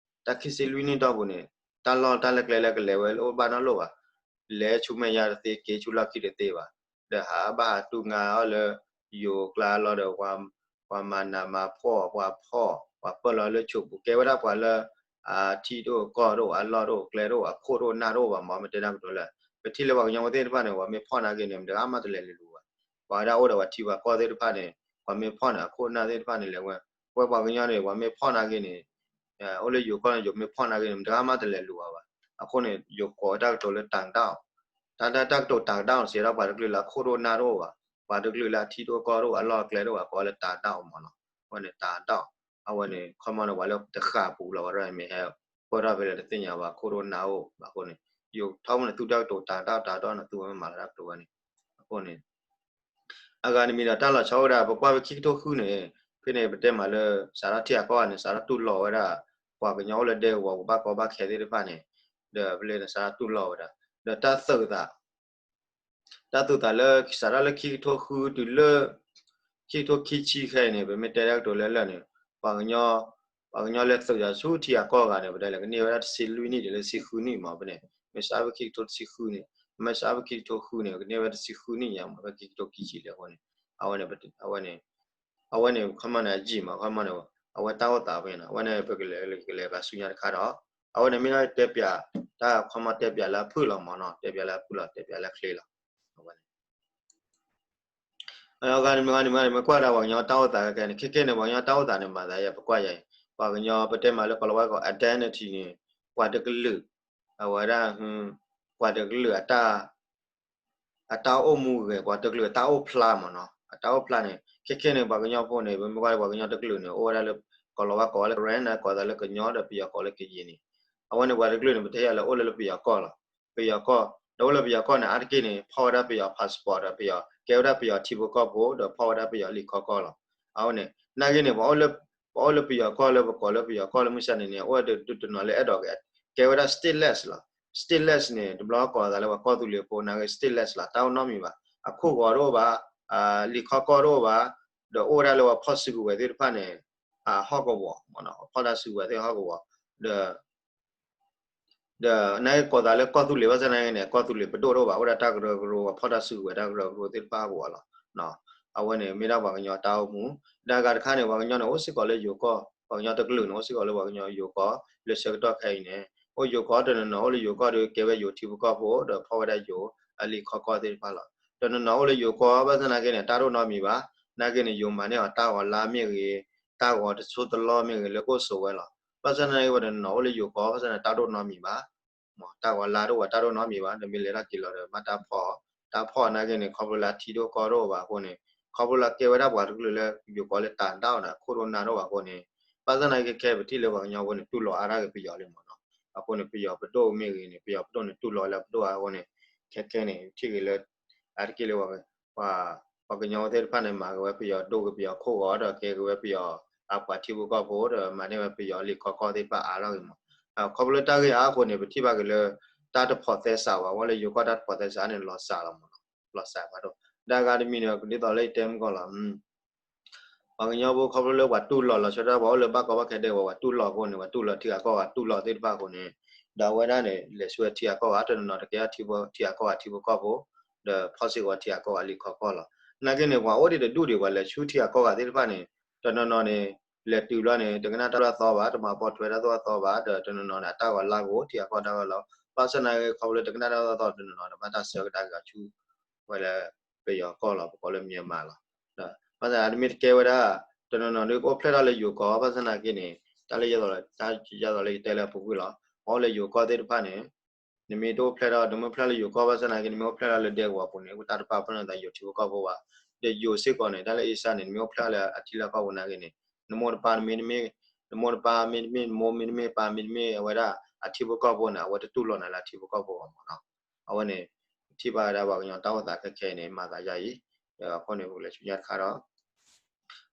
တၢ်ခံဆံလွံၢ်နံၣ်တီၢ်ပူၤန့ၣ် တၢ်လီၢ်တၢ်လၢကျဲလၢကလဲၤဝဲလၢအိၣ်ဘၣ်နီတလိၣ်ဘၣ် လဲၤဆူမဲာ်ညါတသ့ က့ၤဆူလီၢ်ခံတသ့ဘၣ် ဒီးဟးဘၣ်ဟးတူၢ်ငါအီၤလၢ ယိၤကျါလီၤဒီး ပှၤမၤနးမၤဖှီၣ် ပှၤဖှီၣ် ပှၤပၢၢ်လီၤလၢဆိးပူၤ ကဲဝဲဒၣ်ပှၤလၢ အထံတအိၣ်ကီၢ်တအိၣ် အလီၢ်တအိၣ်ကျဲတအိၣ် အခိၣ်တအိၣ်နၢ်တအိၣ်ဘၣ်မး မ့ၢ်တဲတၢ်ကတိၤလၢ ပထံၣ်လၢပှၤကညီဖိသ့ၣ်တဖၣ်န့ၣ် ပှၤမ့ၢ်ဖှီၣ်နာ်က့န့ၣ် မတဂၤမးတလဲၤလူၤဘၣ် ပှၤဝဲဒၣ်အိၣ်ဒီးပှၤထံပှၤကီၢ်သ့ၣ်တဖၣ်န့ၣ် ပှၤမ့ၢ်ဖှီၣ်န့ၣ် အခိၣ်အနၢ်သ့ၣ်တဖၣ်န့ၣ်လဲၤဝဲ ပဝဲပှၤကညီန့ၣ် ပှၤမ့ၢ်ဖှီၣ်နာ်က့န့ၣ် အိၣ်လၢယိၤကီၢ်န့ၣ် ယိၤမ့ၢ်ဖှီၣ်နာ်က့န့ၣ် မတဂၤမးတလဲၤလူၤဘၣ်ဘၣ် အဃိန့ၣ် ယိၤကိးတၢ်ကတိၤလၢ တၢ်ကတီၢ် တၢ် တၢ်ကတိၤ တၢ်ကတီၢ် စံးဒၣ်ပှၤတကလုာ်လၢအခိၣ်တအိၣ်နၢ်တအိၣ်ဘၣ် ပှၤတကလုာ်လၢအထံတအိၣ်ကီၢ်တအိၣ် အလီၢ်အကျဲတအိၣ်ဘၣ် ကိးလၢ တၢ်ကတီၢ် မးနီၤ အဝဲန့ၣ် တၢ်ကတီၢ် အဝဲန့ၣ် ခီမီန့ၣ် ပှၤလၢတဃၣ်ပူၤလီၤ ပှၤတမ့ၢ်ဟဲ ပၢၢ်ထီၣ်ဖဲလဲၣ်တသ့ၣ်ညါဘၣ် ခိၣ်တအိၣ်နၢ်အိၣ်ဘၣ်အဃိန့ၣ် ယိၤထီဘိန့ၣ် သူတၢ်ကတိၤ တၢ်ကတီၢ် တၢ်ကတီၢ်န့ၣ် သူဝဲမ့ၢ်မၤလၢတၢ်ကတိၤဝဲန့ၣ် အဃိန့ၣ် အဂၤတမံၤဒီးတၢ်လီၤဆီအိၣ်ဝဲဒၣ် ပကွၢ်ဖဲခံကထိဃုန့ၣ် ဖဲန့ၣ် ပတဲမးလၢ စးထီၣ်ထံဂၤကီၢ်ဂၤန့ၣ် စးထီၣ်တူၢ်လိာ်ဝဲဒၣ် ပှၤကညီအိၣ်လၢဒဲကဝီၤ ပှၤဘၣ်ကီဘၣ်ခဲသ့ၣ်တဖၣ်န့ၣ် ဒီးပလဲၤနစးတူၢ်လိာ်ဝဲဒၣ် ဒီးတၢ်သုးသး တၢ်သုးသးလၢစးထီၣ်လၢခံကထိဃုတုၤလၢ ခံကထိခံဆံခဲအံၤန့ၣ် ပမ့ၢ်တဲတၢ်ကတိၤလၢလၢာ်န့ၣ် ပှၤကညီ ပှၤကညီလဲၤသုးသးဆူထံဂၤကီၢ်ဂၤန့ၣ် ပတဲလၢကန့ၢ်ဝဲဒၣ်တဆံလွံၢ်နံၣ်တုၤလၢတဆံဃုနံၣ်မး ဖဲန့ၣ် မ့ၢ်စးဖဲခံကထိတဆံဃုန့ၣ် မ့ၢ်စးဖဲခံကထိဃုန့ၣ် ကန့ၢ်ဝဲတဆံဃုနံၣ်ညါမး ဖဲခံကထိခံဆံလံအဃိန့ၣ် အဝဲန့ၣ် အဝဲန့ၣ် အဝဲန့ၣ် ခီမီန့ၣ် အယံာ်မး ခီမီန့ၣ် အဝဲတၢ်အိၣ်သးဖဲန့ၣ် အဝဲန့ၣ်ပကလဲၤ ကလဲၤပာ်ဆူညါတခါဒီး အဝဲန့ၣ်မ့ၢ်ဒၣ်တဲပၠး တၢ်ခီမီတဲပၠးလၢအဖုၣ်လီၤမးနီၤ တဲပၠးလၢအဖုၣ်လီၤ တဲပၠးလၢအချ့လီၤ အဝဲန့ၣ် အဂၤတမံၤဂၤတမံၤဂၤတမံၤ ကွၢ်ဒၣ်ပှၤကညီတၢ်အိၣ်သးခဲခဲန့ၣ် ခဲခဲန့ၣ် ပှၤကညီတၢ်အိၣ်သးန့ၣ် မၤသးယဲ ပကွၢ်ယဲအံၤ ပှၤကညီ ပတဲမးလၢကီၢ်လီၤဝါကီး identity န့ၣ် ပှၤတကလုာ် အဝဲဒၣ် ပှၤတကလုာ်အတၢ် အတၢ်အိၣ်မူဂဲၤ ပှၤတကလုာ်အတၢ်အိၣ်ဖျါမးနီၤ အတၢ်အိၣ်ဖျါန့ၣ် ခဲခဲန့ၣ် ပှၤကညီဖိန့ၣ် ပမ့ၢ်ကွၢ်လၢပှၤကညီတကလုာ်န့ၣ် အိၣ်ဝဲဒၣ်လၢ ကီၢ်လီၤဝါကီးလၢ ကရၢၣ် ကိးသးလၢကညီဒီးပယီၤကိးလၢကရင်န့ၣ် အဝဲန့ၣ်ပှၤတကလုာ်န့ၣ် ပတဲယၤလၢအိၣ်လၢလၢပယီၤကီၢ်လီၤ ပယီၤကီၢ် ဒီးအိၣ်လၢပယီၤကီၢ်န့ၣ် အါတက့ၢ်န့ၣ် ဖီၣ်ဝဲဒၣ်ပယီၤ passport ဒီးပယီၤ ကဲဝဲဒၣ်ပယီၤထံဖိကီၢ်ဖိ ဒီးဖီၣ်ဝဲဒၣ်ပယီၤလံာ်ခီကီၢ်လီၤ အဝဲန့ၣ် နာ်က့န့ၣ် ပှၤအိၣ်လၢပယီၤကီၢ်လၢပကိးလၢပယီၤကီၢ်လၢမုၢ်ဆါန့ၣ်န့ၣ် အိၣ်ဝဲတနီၤလၢအဲၣ်ဒိးကဲ ကဲဝဲဒၣ် stateless လီၤ stateless န့ၣ် တဘျီကိးသးလၢပှၤကီၢ်သူလ့ၤဖိနာ်က့ stateless လီၤ တၢ်အိၣ်နီတမံၤဘၣ် အခိၣ်ဂီၤတအိၣ်ဘၣ် လံာ်ခီကီၢ်တအိၣ်ဘၣ် ဒီးအိၣ်ဝဲဒၣ်လၢပှၤဖီၣ်စုကဝဲၤသ့ၣ်တဖၣ်န့ၣ် အဟီၣ်ကဝီၤ ဖီၣ်တၢ်စုကဝဲၤသ့ၣ်ဟီၣ်ကဝီၤ ဒီး ဒီးနာ်က့ကိးသးလၢကီၢ်သူလ့ၤဘၣ်ဆၣ်နာ်က့န့ၣ် ကီၢ်သူလ့ၤပဒိၣ်တအိၣ်ဘၣ် အိၣ်ဒၣ်တၢ်ကရၢကရိ ပှၤဖီၣ်တၢ်စုကဝဲၤတၢ်ကရၢကရိသ့ၣ်တဖၣ်ဟီၣ်ကဝီၤလီၤ အဝဲန့ၣ်မ့ၢ်ဒၣ်ပှၤကညီတၢ်အိၣ်မူ ဒီးအဂၤတခါန့ၣ် ပှၤကညီန့ၣ် အိၣ်စ့ၢ်ကီးလၢယိၤကီၢ် ပှၤကညီတကလုာ်န့ၣ် အိၣ်စ့ၢ်ကီးလၢပှၤကညီယိၤကီၢ် လၢဆၢကတီၢ်ခဲအံၤန့ၣ် အိၣ်ယိၤကီၢ်တနီၤနီၤ အိၣ်လၢယိၤကီၢ်ဒီးကဲဝဲယိၤထံဖိကီၢ်ဖိ ဒီးဖီၣ်ဝဲဒၣ်ယိၤအလံာ်ခီကီၢ်သ့ၣ်တဖၣ်လီၤ တနီၤနီၤအိၣ်လၢယိၤကီၢ် ဘၣ်ဆၣ်နာ်က့န့ၣ် တၢ်ဒိၣ်နီတမံၤဘၣ် နာ်က့န့ၣ် ယိၤမၤန့ၢ်အီၤတၢ်ဂီၤလါမ့ၢ်ဂ့ၤ တၢ်ဂီၤတဆိတလီမ့ၢ်ဂ့ၤ လၢကအိၣ်ဆိးဝဲလီၤ ဘၣ်ဆၣ်နာ်က့ပှၤတနီၤနီၤအိၣ်လၢယိၤကီၢ် ဘၣ်ဆၣ်န့ၣ် တၢ်ဒိၣ်နီတမံၤဘၣ် တၢ်ဂီၤလါတအိၣ်ဘၣ် တၢ်ဒိၣ်နီတမံၤဘၣ် နမ့ၢ်လဲၤထီၣ်က့ၤလီၤဒီး မ့ၢ်တၢ်ဖီၣ် တၢ်ဖီၣ်နာ်က့န့ၣ် ခီဖျိလၢအထံဒိၣ်ကီၢ်ဒိၣ်ဘၣ်အဃိန့ၣ် ခီဖျိလၢကဲဝဲဒၣ်ပှၤတကလုာ်လၢယိၤကီၢ်လၢတၢ်ဒၣ်အီၤန့ၣ် အခိၣ်ဒိၣ်နၢ်ဒိၣ်ဘၣ်အဃိန့ၣ် ဘၣ်ဆၣ်နာ်က့ခဲခဲပထံၣ်လၢပှၤကညီဖိန့ၣ် တူၢ်လိာ်အါထီၣ်က့ၤပယီၤလံမးနီၤ အဃိန့ၣ် ပယီၤပဒိၣ်မ့ၢ်ဂ့ၤန့ၣ် ပယီၤပဒိၣ်န့ၣ်တူၢ်လိာ်လၢပဒိၣ်အါအဃိန့ၣ် ခဲခဲန့ၣ် ထံၣ်ဂ့ၤလၢ အါတက့ၢ်လၢ ပှၤကညီဖိသ့ၣ်တဖၣ်န့ၣ် မၤက့ၤဝဲပယီၤဒိၣ်က့ၤပယီၤခိၣ်ဂီၤဒီးကဲက့ၤဝဲပယီၤအပှၤထံဖိကီၢ်ဖိဒီး မၤန့ၢ်ဝဲပယီၤလံာ်ခီကီၢ်သ့ၣ်တဖၣ်အါထီၣ်ဂ့ၤမး ခီဖျိလၢတၢ်ဂ့ၢ်အါအဃိန့ၣ် ပထံၣ်ဘၣ်က့ၤလၢ တၢ်တဖိးသဲစးဘၣ် ဝဲလၢယိၤကီၢ်တၢ်တဖိးသဲစးန့ၣ် လီၤစှၤလီၤမးနီၤ လီၤစှၤဖးဒိၣ် ဒ်အဂၤတမံၤန့ၣ် ဒ်သိးလၢယတဲမုၢ်ကီၢ်လီၤ ပှၤကညီဖိခီဖျိလၢပှၤတူၢ်လိာ်လီၤဆီဒၣ် ပှၤအိၣ်လၢဘၣ်ကီဘၣ်ခဲဒဲကဝီၤ ပှၤတူၢ်လိာ်အဃိန့ၣ် ပှၤတူၢ်လိာ်ထံဂၤကီၢ်ဂၤ တူၢ်လိာ်သ့ၣ်တဖၣ်အဃိန့ၣ် ဒီးအဝဲဒၣ်န့ၣ် လဲၤဆူထံဂၤကီၢ်ဂၤ တနီၤနီၤတကဲထံဖိထံဂၤကီၢ်ဂၤထံဖိကီၢ်ဖိ ဒီးဖီၣ်စ့ၢ်ကီးထံဂၤကီၢ်ဂၤလံာ်ခီကီၢ်လီၤ နာ်က့န့ၣ် ပှၤအိၣ်ဒံးတဒူၣ်ဒံး ပှၤလဲၤဆူထံဂၤကီၢ်ဂၤသ့ၣ်တဖၣ်န့ၣ် တနီၤနီၤန့ၣ် လဲၤတုၤဘျီန့ၣ် တကနၣ်တၢ်သိၣ်တၢ်သီဘၣ် တမၤပိာ်ထွဲတၢ်သိၣ်တၢ်သီဘၣ် ဒီးတနီၤနီၤန့ၣ် အတၢ်ဂီၤလါကအိၣ် ထံဂၤကီၢ်တၢ်ဂီၤလီၤ ဘၣ်ဆၣ်နာ်က့ခီဖျိလၢတကနၣ်တၢ်သိၣ်တၢ်သီ တနီၤနီၤန့ၣ် ဘၣ်တၢ်ဆၢကဒါက့ၤအီၤဆူ ဝဲလၢပယီၤကီၢ်လီၤ ပကိးလၢ Myanmar လီၤ ဒီးဘၣ်ဆၣ်နမ့ၢ်တကဲဝဲဒၣ် တနီၤနီၤဒုးကအိၣ်ဖျဲၣ်ထီၣ်လၢယိၤကီၢ် ဘၣ်ဆၣ်နာ်က့န့ၣ် တၢ်လၢယဲသိးလၢယတဲလၢအပူၤကွံာ်လီၤ ပှၤအိၣ်လၢယိၤကီၢ်သ့ၣ်တဖၣ်န့ၣ် နမ့ၢ်တအိၣ်ဖျဲၣ်ထီၣ် နမ့ၢ်အိၣ်ဖျဲၣ်လၢယိၤကီၢ် ဘၣ်ဆၣ်နာ်က့ နမ့ၢ်အိၣ်ဖျဲၣ်ထီၣ်လၢဒဲကဝီၤပူၤန့ၣ် တၢ်တပာ်ဖျါန့ၢ်သးယိၤထံဖိကီၢ်ဖိဘၣ် ဒီးယိၤစ့ၢ်ကီးန့ၣ် တၢ်လၢအ့စၢ်န့ၣ် နမ့ၢ်အိၣ်ဖျဲၣ်လၢအထံလၢကီၢ်ပူၤနာ်က့န့ၣ် နမိၢ်တပၢ်မ့တမ့ၢ် နမိၢ်တပၢ်မ့တမ့ၢ် နမိၢ်မ့တမ့ၢ် ပၢ်မ့တမ့ၢ် အဝဲဒၣ်အထံဖိကီၢ်ဖိန့ၣ် အဝဲတတူၢ်လိာ်နၤလၢအထံဖိကီၢ်ဖိဘၣ်မးနီၤ အဝဲန့ၣ် ထံၣ်ဘၣ်ဝဲဒၣ်ပှၤကညီတၢ်အိၣ်သးခဲခဲအံၤန့ၣ် မၤသးယါအံၤ ဒီးအဃိန့ၣ် ပကလဲၤဆူညါတခါဒီး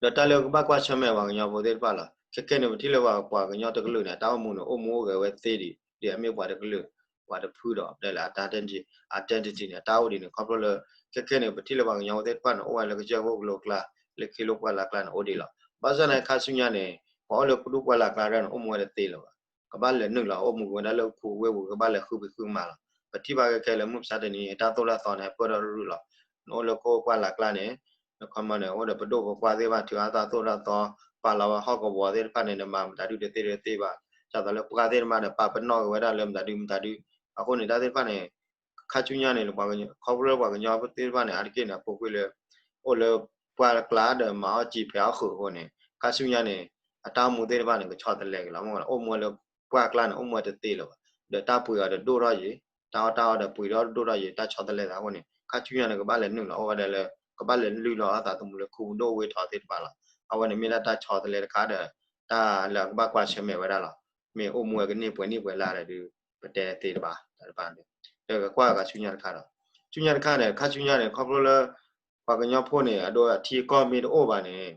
ဒီးတၢ်လၢကဘၣ်ကွၢ်ဆၢၣ်မဲာ်ပှၤကညီဖိသ့ၣ်တဖၣ်လီၤ. ခဲခဲန့ၣ် ပထံၣ်လၢပှၤကညီတကလုာ်န့ၣ် အတၢ်အိၣ်မူန့ၣ် အိၣ်မူအိၣ်ဂဲၤဝဲသ့ဒံး ဒ်အမ့ၢ်ပှၤတကလုာ် ပှၤတဖုဒီး ပတဲလၢ identity န့ၣ် အတၢ်အိၣ်ဒံးန့ၣ် ခီဖျိလၢ ခဲခဲန့ၣ် ပထံၣ်လၢပှၤကညီဖိသ့ၣ်တဖၣ်န့ၣ် အိၣ်ဝဲလၢကစၢၢ်ခိၣ်ကလိကျါ လၢခ့လိပှၢ်လၢ်ကျါန့ၣ် အိၣ်ဒံးလီၤ. ဘၣ်ဆၣ်န့ၣ် ခါဆူညါန့ၣ် ပှၤအိၣ်လၢခ့လိပှၢ်လၢ်ကျါဒၣ်န့ၣ် အိၣ်မူဝဲတသ့လၢၤဘၣ်. ကဘၣ်လဲၤနုာ်လီၤ အိၣ်မူက့ၤဝဲဒၣ်လၢခူဝ့ၢ်ပူၤ ကဘၣ်လဲၤဃုဖံးဃုမၤလီၤ. ပထံၣ်ဘၣ်ခဲခဲလၢမုၢ်မဆါတနံၤအံၤ တၢ်သိၣ်တၢ်သီန့ၣ် ဟဲပၢၢ်ထီၣ်ရုၢ်ရုၢ်လီၤ. နအိၣ်လၢခ့လိပှၢ်လၢ်ကျါန့ၣ် နခီမီန့ၣ် အိၣ်ဒီးပဒိၣ်ပပှၢ်သ့ၣ်တဖၣ် ထုးအါသးသိၣ်တၢ်သီ ပာ်လီၤဝဲဟီၣ်ကဝီၤသ့ၣ်တဖၣ်န့ၣ် နမၤမတၤဒုတသ့တသ့ဘၣ်. ဒ်သိးလၢပှၢ်သ့ၣ်တဖၣ်န့ၣ် ပာ်ပနီၣ်က့ၤဝဲဒၣ်လၢမတၤဒုမတၤဒု အဃိန့ၣ် တၢ်သ့ၣ်တဖၣ်န့ၣ် ခါဆူညါန့ၣ် ခီဖျိလၢပှၤကညီသ့ၣ်တဖၣ်န့ၣ် အါတက့ၢ်န့ၣ် အပူၤကွံာ်လၢ အိၣ်လၢပှၢ်လၢ်ကျါဒီးမၤအီၣ်စံာ်ဖဲးအီၣ်ဃုာ်အဃိန့ၣ် ခါဆူညါန့ၣ် အတၢ်အိၣ်မူသ့ၣ်တဖၣ်န့ၣ် ကဆီတလဲက့ၤလီၤ. မ့ၢ်အိၣ်မူဝဲလၢပှၢ်ကျါန့ၣ် အိၣ်မူဝဲတသ့လၢၤဘၣ်. ဒီးတၢ်ပှ့ၤအီၤဒီးဒိၣ်ထီၣ်ယံၤ တၢ်အီၣ်တၢ်အီဒီးပှ့ၤဒီးဒိၣ်ထီၣ်ယံၤ တၢ်ဆီတလဲသးအဃိန့ၣ် ခါဆူညါန့ၣ် ကဘၣ်လဲၤနုာ်လီၤအိၣ်ဝဲဒၣ်လၢ ကဘၣ်လဲၤလုၢ်လီၤအသးသမူလၢခူပူၤဒိၣ်ဝ့ၢ်ထီသ့ၣ်တဖၣ်လီၤ. အဝဲန့ၣ်မ့ၢ်ဒၣ်တၢ်ဆီတလဲတခါဒီး တၢ်လၢအကဘၣ်ကွၢ်ဆၢၣ်မဲာ်ဝဲဒၣ်လီၤ. မ့ၢ်အိၣ်မူဝဲကန့ၢ်ပှဲၤနံၣ်ပှဲၤလါဒီး ပတဲသ့တဘၣ် တၢ်တဖၣ်န့ၣ် ဒီးကကွၢ်ဃီၤဆူညါတခါဒီး ဆူညါတခါန့ၣ် ခါဆူညါန့ၣ် ခီဖျိလၢ ပှၤကညီဖိန့ၣ် အဒိအထံအကီၢ်မ့ၢ်တအိၣ်ဘၣ်န့ၣ်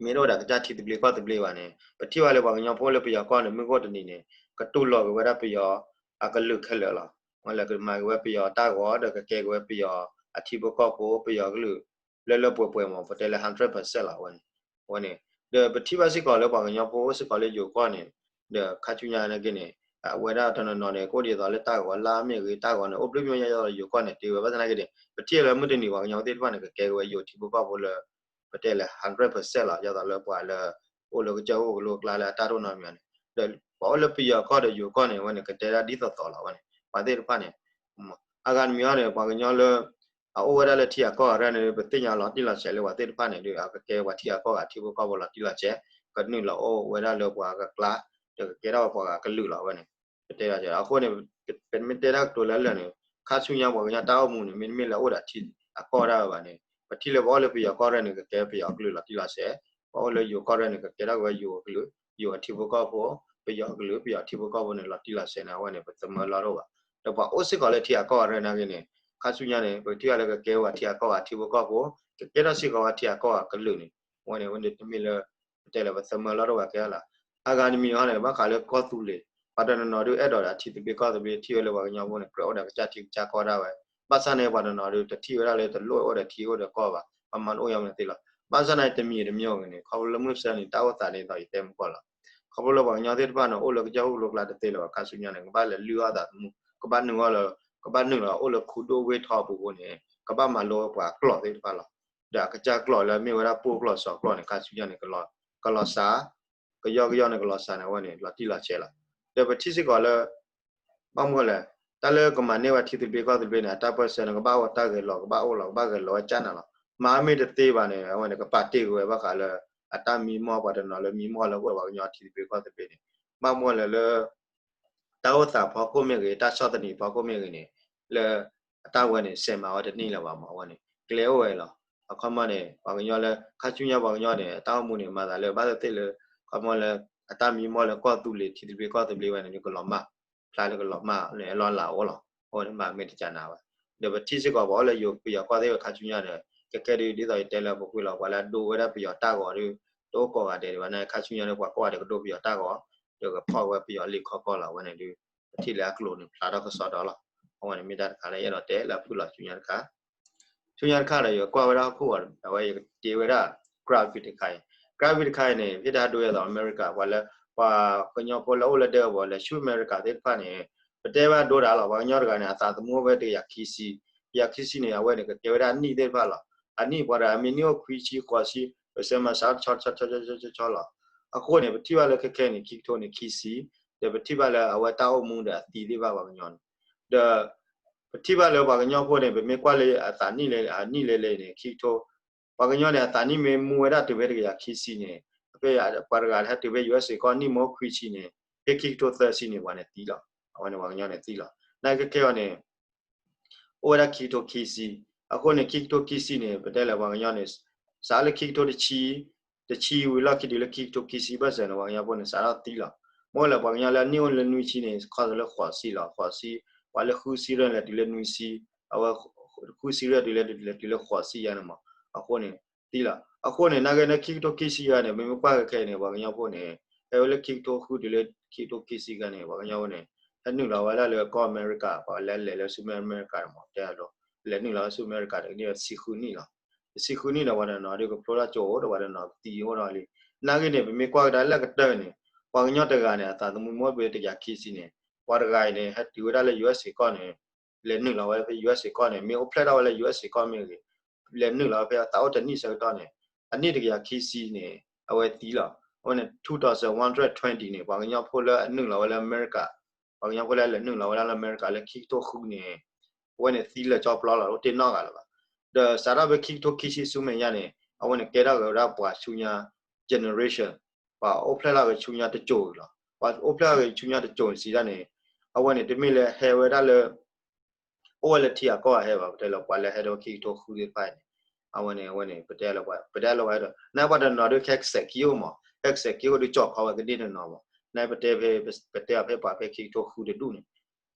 မ့ၢ်တအိၣ်ဒီးကစၢ်ထံသဘျ့ကီၢ်သဘျ့ဘၣ်န့ၣ် ပထံၣ်ဘၣ်လၢပှၤကညီဖိလၢပယီၤကီၢ်န့ၣ် မုၢ်ဂီၢ်တနံၤန့ၣ် ကတူၢ်လိာ်က့ၤဝဲဒၣ်ပယီၤအကလုာ်ခဲလၢာ်လီၤ. ဝဲလဲၤကမၤက့ၤဝဲပယီၤတၢ်ဂီၤဒီးကကဲက့ၤဝဲပယီၤအထံဖိကီၢ်ဖိ ပယီၤကလုာ် လၢလၢပှဲၤပှဲၤမး ပတဲလၢ hundred percent လီၤ အဝဲန့ၣ်. အဝဲန့ၣ် ဒီးပထံၣ်ဘၣ်စ့ၢ်ကီးလၢပှၤကညီဖိအိၣ်စ့ၢ်ကီးလၢယိၤကီၢ်န့ၣ် ဒီးခါဆူညါနာ်က့န့ၣ် အဝဲဒၣ်တနီၤနီၤန့ၣ် ကအိၣ်ဒ်သိးလၢတၢ်ဂီၤလၢ်မ့ၢ်ဂ့ၤ တၢ်ဂီၤန့ၣ် အိၣ်ဘျုးမ့ၢ်ယါယါဒီးယိၤကီၢ်န့ၣ် တ့ဝဲ ဘၣ်ဆၣ်နာ်က့န့ၣ် ပထံၣ်လၢမုၢ်တနံၤပှၤကညီဖိသ့ၣ်တဖၣ်န့ၣ် ကကဲက့ၤဝဲယိၤထံဖိကီၢ်ဖိလၢ ပတဲလၢ hundred percent လီၤ. ယသးလၢပှၤလၢ အိၣ်လၢကစၢၢ်အိၣ်ကလိကျါလၢအတၢ်ဒိၣ်နီတမံၤန့ၣ် ဒီးပှၤအိၣ်လၢပယီၤကီၢ်ဒီးယိၤကီၢ်န့ၣ် အဝဲန့ၣ် ကတဲဒၣ်ဒ်သိးသိးလီၤ အဝဲန့ၣ် ပှၤသ့ၣ်တဖၣ်န့ၣ် အဂၤတမံၤအံၤန့ၣ် ပှၤကညီလၢ အအိၣ်ဝဲဒၣ်လၢထံဂၤကီၢ်ဂၤရဲၣ်န့ၣ် ပသ့ၣ်ညါလီၤတံၢ်လီၤဆဲးလၢပှၤသ့ၣ်တဖၣ်န့ၣ်ဒီး အကကဲပှၤထံဂၤကီၢ်ဂၤထံဖိကီၢ်ဖိလီၤတံၢ်လီၤဆဲး ကနုာ်လီၤအိၣ်ဝဲဒၣ်လၢပှၤကကျါ ဒီးကကဲထီၣ်ဝဲပှၤဂၤကလုာ်လီၤ အဝဲန့ၣ် ပတဲဒၣ်အဃိန့ၣ် ပမ့ၢ်တဲတၢ်ကတိၤလၢလၢာ်န့ၣ် ခါဆူညါပှၤကညီတၢ်အိၣ်မူန့ၣ် မ့တမ့ၢ်လၢအိၣ်ဒီးထံအကီၢ်ဒၣ်ဝဲဘၣ်န့ၣ် ပထံၣ်လၢပှၤအိၣ်လၢပယီၤကီၢ်ရဲၣ်န့ၣ် ကကဲပယီၤကလုာ်လီၤတံၢ်လီၤဆဲး ပှၤအိၣ်လၢယိၤကီၢ်ရဲၣ်န့ၣ် ကကဲထီၣ်က့ၤဝဲယိၤအကလုာ် ယိၤအထံဖိကီၢ်ဖိ ပယီၤအကလုာ် ပယီၤထံဖိကီၢ်ဖိန့ၣ် လီၤတံၢ်လီၤဆဲးန့ၣ် အဝဲန့ၣ် ပသမၢလီၢ်တအိၣ်ဘၣ်. ဒီးပှၤအိၣ်စ့ၢ်ကီးလၢထံဂၤကီၢ်ဂၤရဲၣ်နာ်က့န့ၣ် ခါဆူညါန့ၣ် ပထံၣ်ဘၣ်လၢကကဲဝဲထံဂၤကီၢ်ဂၤထံဖိကီၢ်ဖိ ကကဲထီၣ်စ့ၢ်ကီးဝဲထံဂၤကီၢ်ဂၤကလုာ်န့ၣ် အဝဲန့ၣ် အဝဲန့ၣ်တမ့ၢ်လၢ ပတဲလၢပသမၢလီၢ်တအိၣ်ဘၣ်ကဲလီၤ. အဂၤတမံၤအံၤန့ၣ် ဘၣ်ဃးလၢကီၢ်သူလ့ၤ ပှၤတနီၤနီၤဒုးအဲၣ်ဒိးဒီးထံသဘျ့ကီၢ်သဘျ့ ထံၣ်ဝဲလၢပှၤကညီဖိန့ၣ် ကြၢးအိၣ်ဒီးကစၢ်ထံကစၢ်ကီၢ်ဒၣ်ဝဲ ဘၣ်ဆၣ်န့ၣ် ပှၤတနီၤဒုး တထံၣ်ဝဲဒၣ်လၢတလိၣ်အိၣ်ဒီးထံအိၣ်ဒီးကီၢ်ဘၣ် ပမၤတအိၣ်ယါမနုၤသ့လီၤ. ဘၣ်ဆၣ်န့ၣ် တမံၤတမံၤအဂ့ၤန့ၣ် ခီဖျိလၢမုၢ်ဆါန့ၣ် တၢ်အိၣ်သးဒ်သိးယတဲမုၢ်ကီၢ်လီၤ. ခီဖျိလၢပှၤကညီသ့ၣ်တဖၣ်န့ၣ် အိၣ်လၢကစၢၢ်အိၣ်ကလိကျါတသ့လၢၤဘၣ် ခါဆူညါန့ၣ် ကဘၣ်လဲၤလုၢ်အီၣ်သးသမူ ကဘၣ်နုာ်အီၤလၢ ကဘၣ်နုာ်လီၤအိၣ်လၢခူဒိၣ်ဝ့ၢ်ထီပူၤအဃိန့ၣ် ကဘၣ်မၤလိပှၤကျိာ်သ့ၣ်တဖၣ်လီၤ. ဒီးအကစၢ်ကျိာ်လၢမ့ၢ်ဝဲဒၣ်ပိၢ်ကျိာ်စီၤကျိာ်န့ၣ် ခါဆူညါန့ၣ် ကလီၤစး ကယီကယီန့ၣ် ကလီၤစးန့ၣ် အဝဲန့ၣ် လီၤတံၢ်လီၤဆဲးလီၤ. ဒီးပထံၣ်စ့ၢ်ကီးလၢ ဘၣ်မနုၤလဲၣ်, တၢ်လၢကမၤန့ၢ်ဝဲထံသဘျ့ကီၢ်သဘျ့န့ၣ် အတၢ်ပၢၢ်ဆၢန့ၣ် ကဘၣ်အိၣ်တၢ်ဂဲၤလိာ် ကဘၣ်အိၣ်လီၤ ကဘၣ်ဂဲၤလိာ်ဝဲကၢ်နၤလီၤ. မၤမ့ၢ်တသ့ဘၣ်န့ၣ် အဝဲန့ၣ် ကပာ်တ့ၢ်ကွံာ်ဝဲဘၣ်ဃးလၢ အတၢ်မံမီၢ်ပှၤတနီၤလၢမံမီၢ်လၢအိၣ်ဒီးပှၤကညီထံသဘျ့ကီၢ်သဘျ့န့ၣ် ဘၣ်မနုၤလဲၣ်လၢ တၢ်အိၣ်သးဖီခိၣ်မ့ၢ်ဂ့ၤ တၢ်ဆီၣ်သနံးဖီခိၣ်မ့ၢ်ဂ့ၤန့ၣ် လၢ အတၢ်ဝဲန့ၣ် စဲးမၤဝဲတန့ၢ်လၢၤဘၣ်မး အဝဲန့ၣ် ကျဲအိၣ်ဝဲလီၤ. အခီပညီန့ၣ် ပှၤကညီလၢ ခါဆူညါပှၤကညီန့ၣ် အတၢ်အိၣ်မူန့ၣ် မၤသးလၢဘၣ်သ့ၣ်သ့ၣ်လၢ ခီပညီလၢ အတၢ်မံမီၢ်လၢကီၢ်သူလ့ၤ ထံသဘျ့ကီၢ်သဘျ့ဝဲန့ၣ် ကလီၤမၢ် ဖျါလၢကလီၤမၢ်န့ၣ် အလီၢ်လၤအိၣ်လီၤ. အဝဲန့ၣ်မၤမ့ၢ်တကးနၤဘၣ်. ဒီးပထံၣ်စ့ၢ်ကီးပှၤအိၣ်လၢယိၤပယီၤကီၢ်သ့ၣ်ဝဲခါဆူညါဒီး ကကဲဒ် ဒ်သိးယတဲလၢပူၤကွံာ်လီၤ ပှၤလၢအဒိဝဲဒၣ်ပယီၤတၢ်ဂီၤဒီး တအိၣ်ကိးဂၤဒဲးဒံးဘၣ်န့ၣ် ခါဆူညါန့ၣ် ပှၤကိးဂၤဒဲးကဒိပယီၤတၢ်ဂီၤ ဒီးကဖီၣ်ဝဲပယီၤလံာ်ခီကီၢ်လီၤ အဝဲန့ၣ်ဒုး ပထံၣ်လၢအကျိၤန့ၣ် ဖျါထီၣ်ကစီဒီလီၤ. အဝဲန့ၣ်မ့ၢ်တၢ်တခါလၢယအဲၣ်ဒိးတဲလၢအဖုၣ်လီၤဆူညါတခါ ဆူညါတခါဒီး ယကွၢ်ဝဲဒၣ်ဟီၣ်ခိၣ်အီၤ အဝဲယကတ့ဝဲဒၣ် graphic တခါအံၤ graphic တခါအံၤန့ၣ် ဟ့ၣ်တၢ်ဒိဝဲဒ်သိးအမဲရကၤ ပှၤလၢ ပှၤကညီဖိလၢအိၣ်လၢဒဲကဝီၤ လဲၤဆူအမဲရကၤသ့ၣ်တဖၣ်န့ၣ် ပတဲဘၣ်ဒိတၢ်လီၤ. ပှၤကညီတဂၤန့ၣ် အသးသမူအိၣ်ဖဲတကယၤခံဆံ တကယၤခံဆံန့ၣ် အဝဲန့ၣ် ကကဲဝဲဒၣ်အနံၣ်သ့ၣ်တဖၣ်လီၤ. အနံၣ်ပှၤတဂၤမ့ၢ်နံၣ်အိၣ်ခွံဆံဃိးဆံ ပစဲမၤစးဆီဆီဆီဆီဆီဆီဆီလီၤ. အဃိန့ၣ် ပထံၣ်ဘၣ်လၢခဲခဲအံၤန့ၣ် ခံကထိန့ၣ်ခံဆံ ဒီးပထံၣ်ဘၣ်လၢအဝဲတၢ်အိၣ်မူဒီးအသံသ့ၣ်တဖၣ်ပှၤကညီန့ၣ် ဒီး ပထံၣ်ဘၣ်လၢပှၤကညီဖိန့ၣ် ပမ့ၢ်ကွၢ်လၢအသးနံၣ်လဲၣ် အနံၣ်လဲၣ်လဲၣ်န့ၣ် ခံကထိ ပှၤကညီန့ၣ် အသးနံၣ်မ့ၢ်မူဝဲဒၣ်တုၤဖဲတကယၤခံဆံန့ၣ် ဖဲပှၤတဂၤဟဲတုၤဖဲ ယူအ့စ့ၣ် ကီၢ်နံၣ်မ့ၢ်အိၣ်ခွံဆံန့ၣ် ဖဲခံကထိသၢဆံန့ၣ် ပှၤန့ၣ်သံလီၤ. အဝဲန့ၣ်ပှၤကညီန့ၣ်သံလီၤ. နာ်က့ခဲခဲအံၤန့ၣ် အိၣ်ဝဲဒၣ်ခံကထိခံဆံ အဃိန့ၣ် ခံကထိခံဆံန့ၣ် ပတဲလၢပှၤကညီန့ၣ် စးလၢခံကထိတဆံ တဆံဝံၤလီၢ်ခံတုၤလၢခံကထိခံဆံဘၢၣ်စၢၤန့ၣ် ပှၤကညီဖိန့ၣ် စးထီၣ်သံလီၤ. မ့ၢ်လၢပှၤကညီလၢအနံၣ်အိၣ်လၢနွံဆံန့ၣ် ခီၣ်လၢဃိးဆံလီၤ. ဃိးဆံ ပှၤလၢဃုဆံရဲၣ်လဲၤတုၤလၢနွံဆံ အဝဲ ဃုဆံရဲၣ်တုၤလၢ လဲၤတုၤလၢဃိးဆံယါန့ၣ်မး အဃိန့ၣ် သံလီၤ. အဃိန့ၣ် နာ်က့လၢခံကထိခံဆံယါန့ၣ် ပမ့ၢ်ကွၢ်ခဲခဲအံၤန့ၣ် ပှၤကညီဖိန့ၣ် ဖဲဝဲလၢခံကထိဃုတုၤလၢခံကထိခံဆံခါန့ၣ် ပှၤကညီဖိန့ၣ် ဟဲနုာ်လီၤဝဲဒၣ်လၢကီၢ်အမဲရကၤ ပှၤလဲၤလဲၤလၢဆူမဲ အမဲရကၤန့ၣ်မး တဲအဒိ လဲၤနုာ်လီၤဝဲဆူအမဲရကၤတကန့ၢ်တဆံဃုနံၣ်လီၤ. တဆံဃုနံၣ်ဒီးပှၤတနီၤဒုးကဖျိထီၣ်ကၠိအိၣ်ဒီး ပှၤတနီၤကသံအိၣ်ထီၣ်လံ. နာ်က့န့ၣ် ပမ့ၢ်ကွၢ်ကဒါလၢကတၢၢ်န့ၣ် ပှၤကညီတဂၤန့ၣ် အသးသမူမ့ၢ်အိၣ်ဖဲတကယၤခံဆံန့ၣ် ပှၤတဂၤအံၤန့ၣ် ဟဲတုၤဝဲဒၣ်လၢ ယူအ့စ့ၣ် ကီၢ်န့ၣ် လဲၤနုာ်လီၤဝဲဖဲ ယူအ့စ့ၣ် ကီၢ်န့ၣ် မ့ၢ်အိၣ်ဖျဲၣ်ထီၣ်ဝဲလၢ ယူအ့စ့ၣ် ကီၢ်မ့ၢ်ဂ့ၤ လဲၤနုာ်လီၤဝဲဖဲအသးအိၣ်တနံၣ်ဆၢကတီၢ်န့ၣ် အနံၣ်တကယၤခံဆံန့ၣ် အဝဲသံလီၤ. အဝဲန့ၣ် two thousand one hundred twenty န့ၣ် ပှၤကညီဖိလၢအနုာ်လီၤဝဲလၢအမဲရကၤ ပှၤကညီဖိလၢအလဲၤနုာ်လီၤဝဲဒၣ်လၢအမဲရကၤလၢခံကထိဃုန့ၣ် အဝဲန့ၣ်သံလၢာ်ကၠီပျီလီၤ တအိၣ်တ့ၢ်နီတဂၤလၢၤဘၣ်. ဒီးစးထီၣ်ဖဲခံကထိခံဆံဆူမဲာ်ညါန့ၣ် အဝဲန့ၣ်ကဲထီၣ်က့ၤဝဲဒၣ်ပှၤဆူညါ generation ပှၤအိၣ်ဖျဲၣ်ထီၣ်က့ၤဆူညါတစိၤအံၤလီၤ. ပှၤအိၣ်ဖျဲၣ်ထီၣ်က့ၤဆူညါတစိၤစံးဒၣ်န့ၣ် အဝဲန့ၣ်တမ့ၢ်လၢဟဲဝဲဒၣ်လၢ အိၣ်ဝဲလၢထံဂၤကီၢ်ဂၤဟဲဘၣ် ပတဲလၢပှၤလၢဟဲဒီးခံကထိဃုသ့ၣ်တဖၣ်န့ၣ် အဝဲန့ၣ် အဝဲန့ၣ် ပတဲလၢပှၤ ပတဲလၢပှၤဟဲဒီး နပှၤတနီၤဒုးခဲကစဲးခံအိၣ်မး ခဲကစဲးခံအိၣ်ဒုးကၠီၣ်ခီဝဲကန့ၢ်တနီၤမး နပတဲဖဲ ပတဲအီၤဖဲပှၤဖဲခံကထိဃုတဒူၣ်န့ၣ်